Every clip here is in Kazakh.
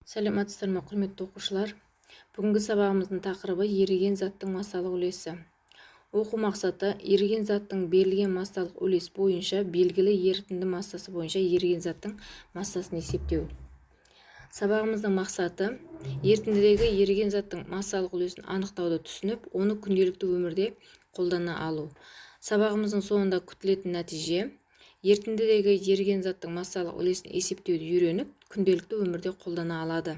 Сәлеметсіздер ме, құрметті оқушылар? Бүгінгі сабағымыздың тақырыбы еріген заттың массалық үлесі. Оқу мақсаты: еріген заттың берілген массалық үлес бойынша белгілі ерітінді массасы бойынша еріген заттың массасын есептеу. Сабағымыздың мақсаты: ерітіндідегі еріген заттың массалық үлесін анықтауды түсініп, оны күнделікті өмірде қолдана алу. Сабағымыздың соңында күтілетін нәтиже: ерітіндідегі еріген заттың массалық үлесін есептеуді үйреніп, күнделікті өмірде қолдана алады.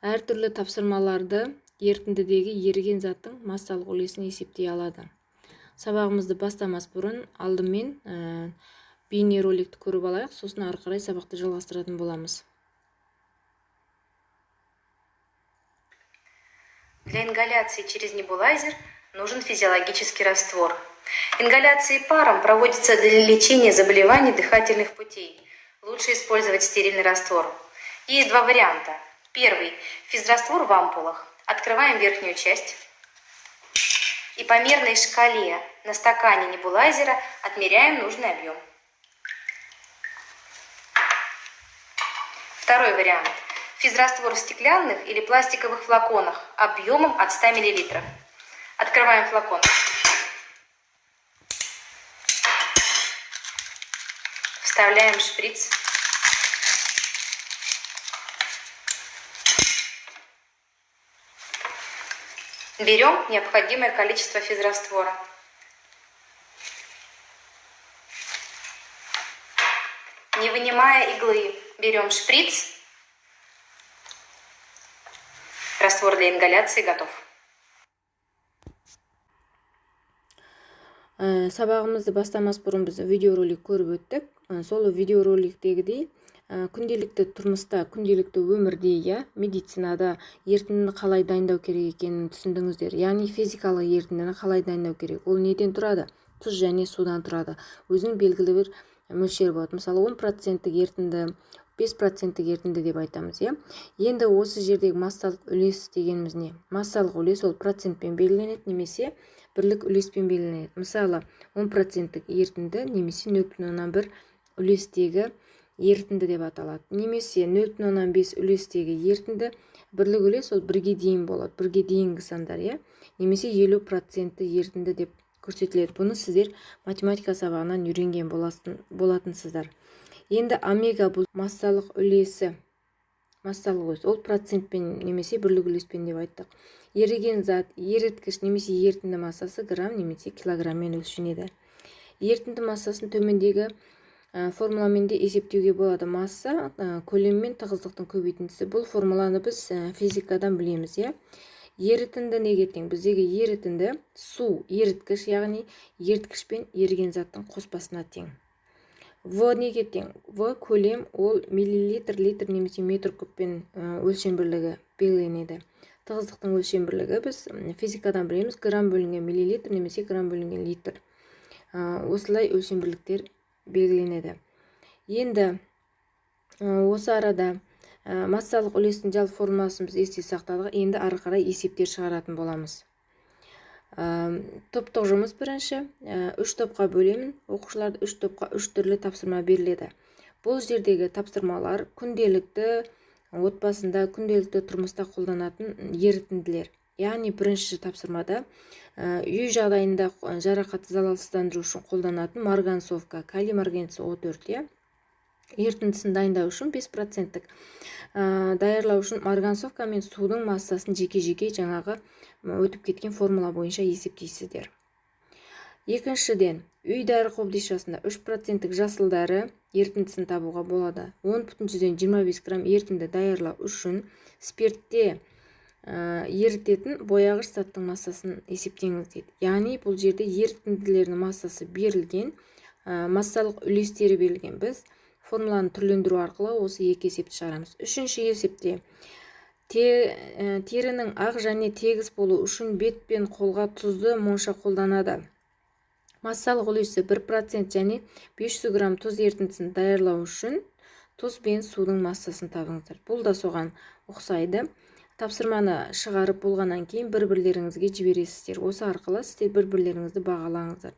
Әртүрлі тапсырмаларды ерітіндідегі еріген заттың массалық үлесін есептей алады. Сабағымызды бастамас бұрын алдымен бейнероликті көріп алайық, сосын ары қарай сабақты жалғастыратын боламыз. Для ингаляции через небулайзер нужен физиологический раствор. Ингаляции паром проводятся для лечения заболеваний дыхательных путей. Лучше использовать стерильный раствор. Есть два варианта. Первый – физраствор в ампулах. Открываем верхнюю часть и по мерной шкале на стакане небулайзера отмеряем нужный объем. Второй вариант – физраствор в стеклянных или пластиковых флаконах объемом от 100 мл. Открываем флакон. Вставляем шприц. Берем необходимое количество физраствора. Не вынимая иглы, берем шприц. Раствор для ингаляции готов. Сабағымызды бастамас бұрын біз видеоролик көріп өттік. Сол видеороликтегідей, күнделікті тұрмыста, күнделікті өмірде, иә, медицинада ерітіндіні қалай дайындау керек екенін түсіндіңіздер. Яғни физикалық ерітіндіні қалай дайындау керек? Ол неден тұрады? Тұз және судан тұрады. Өзінің белгілі бір мөлшері болады. Мысалы, 10% ерітінді, 5% ерітінді деп айтамыз, иә. Енді осы жердегі массалық үлес дегеніміз не? Массалық үлес ол процентпен белгіленеді немесе бірлік үлеспен белгіленеді. Мысалы, 10% ерітінді немесе 0,1 үлестегі ерітінді деп аталады. Немесе 0,5 үлестегі ерітінді, бірлік үлес ол бірге дейін болады, бірге дейінгі сандар, иә. Немесе 50% ерітінді деп көрсетіледі. Бұны сіздер математика сабағынан үйренген болатынсыздар. Енді омега бұл массалық үлесі. Массалық үлес ол процентпен немесе бірлік үлеспен деп айттық. Еріген зат, еріткіш немесе ерітінді массасы грамм немесе килограмммен өлшенеді. Ерітінді массасын төмендегі формуламен де есептеуге болады. Масса көлем мен тығыздықтың көбейтіндісі. Бұл формуланы біз физикадан білеміз, иә. Ерітінді неге тең? Біздегі ерітінді су еріткіш, яғни еріткіш пен еріген заттың қоспасына тең. В неге тең? В көлем, ол миллилитр, литр немесе метр кубпен өлшем бірлігі белгіленеді. Тығыздықтың өлшем бірлігі біз физикадан білеміз, грамм бөлінген миллилитр немесе грамм бөлінген литр. Осылай өлшем бірліктер белгіленеді. Енді осы арада массалық үлестің жалпы формуласын біз есте сақтадық. Енді ары қарай есептер шығаратын боламыз. Топтық жұмыс бірінші. 3 топқа бөлемін. Оқушыларды 3 топқа 3 түрлі тапсырма беріледі. Бұл жердегі тапсырмалар күнделікті отбасында, күнделікті тұрмыста қолданатын ерітінділер. Яғни бірінші тапсырмада үй жағдайында жарақатты залалсыздандыру үшін қолданатын марганцовка, калий марганец О төрт, иә. Ерітіндісін дайындау үшін 5% даярлау үшін марганцовка мен судың массасын жеке-жеке жаңағы өтіп кеткен формула бойынша есептейсіздер. Екіншіден, үй дәрі қобдишасында 3% жасыл дәрі ерітіндісін табуға болады. 10,25 грамм ерітінді даярлау үшін спиртте ерітетін бояғыш заттың массасын есептеңіз дейді. Яғни бұл жерде ерітінділердің массасы берілген, массалық үлестері берілген. Біз формуланы түрлендіру арқылы осы екі есепті шығарамыз. Үшінші есепте терінің ақ және тегіс болу үшін бет пен қолға тұзды монша қолданады. Массалық үлесі 1% және 500 грамм тұз ерітіндісін даярлау үшін тұз бен судың массасын табыңыздар. Бұл да соған ұқсайды. Тапсырманы шығарып болғаннан кейін бір-бірлеріңізге жібересіздер. Осы арқылы сіздер бір-бірлеріңізді бағалаңыздар.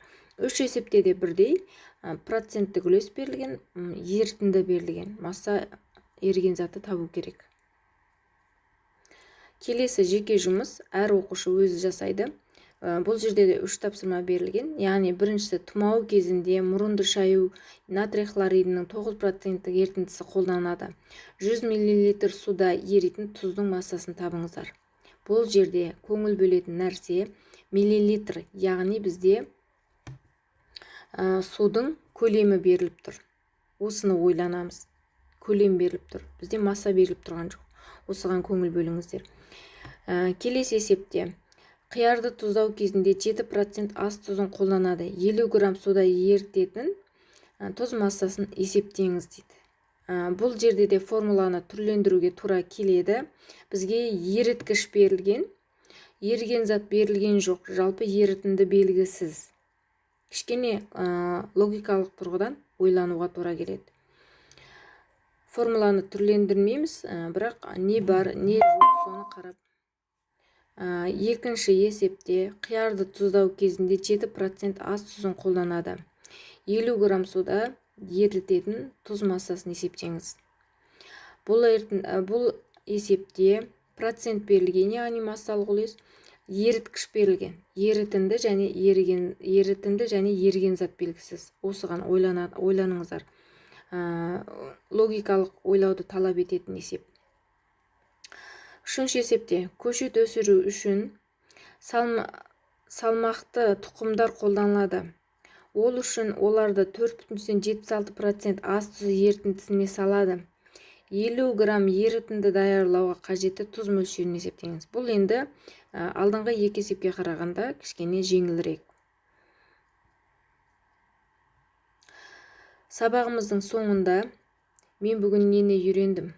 Үш есепте де бірдей, проценттік үлес берілген, ерітінді берілген, масса еріген затты табу керек. Келесі жеке жұмыс әр оқушы өзі жасайды. Бұл жерде де 3 тапсырма берілген. Яғни біріншісі тұмау кезінде мұрынды шаю натрий хлоридінің 9% ерітіндісі қолданады. 100 мл суда еритін тұздың массасын табыңыздар. Бұл жерде көңіл бөлетін нәрсе миллилитр, яғни бізде судың көлемі беріліп тұр. Осыны ойланамыз. Көлем беріліп тұр. Бізде масса беріліп тұрған жоқ. Осыған көңіл бөліңіздер. Келесі есепте қиярды тұздау кезінде 7% ас тұзын қолданады. 50 грамм суда ерітетін тұз массасын есептеңіз дейді. Бұл жерде де формуланы түрлендіруге тура келеді. Бізге еріткіш берілген, еріген зат берілген жоқ, жалпы ерітінді белгісіз. Кішкене логикалық тұрғыдан ойлануға тура келеді. Формуланы түрлендірмейміз, бірақ не бар, не жоқ соны қарап. Екінші есепте қиярды тұздау кезінде 7% ас тұзын қолданады. 50 грамм суда ерітетін тұз массасын есептеңіз. Бұл есепте процент берілген, яғни массалық үлес, еріткіш берілген, ерітінді және еріген, ерітінді және еріген зат белгісіз. Осыған ойланыңыздар. Логикалық ойлауды талап ететін есеп. Үшінші есепте көшет өсіру үшін салмақты тұқымдар қолданылады. Ол үшін оларды 4,76% ас тұзы ерітіндісіне салады. 50 грамм ерітінді даярлауға қажетті тұз мөлшерін есептеңіз. Бұл енді алдыңғы екі есепке қарағанда кішкене жеңілірек. Сабағымыздың соңында мен бүгін нені үйрендім?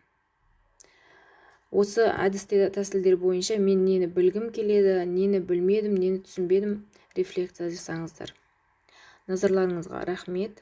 Осы әдістер тәсілдер бойынша мен нені білгім келеді, нені білмедім, нені түсінбедім, рефлексия жасаңыздар. Назарларыңызға рахмет.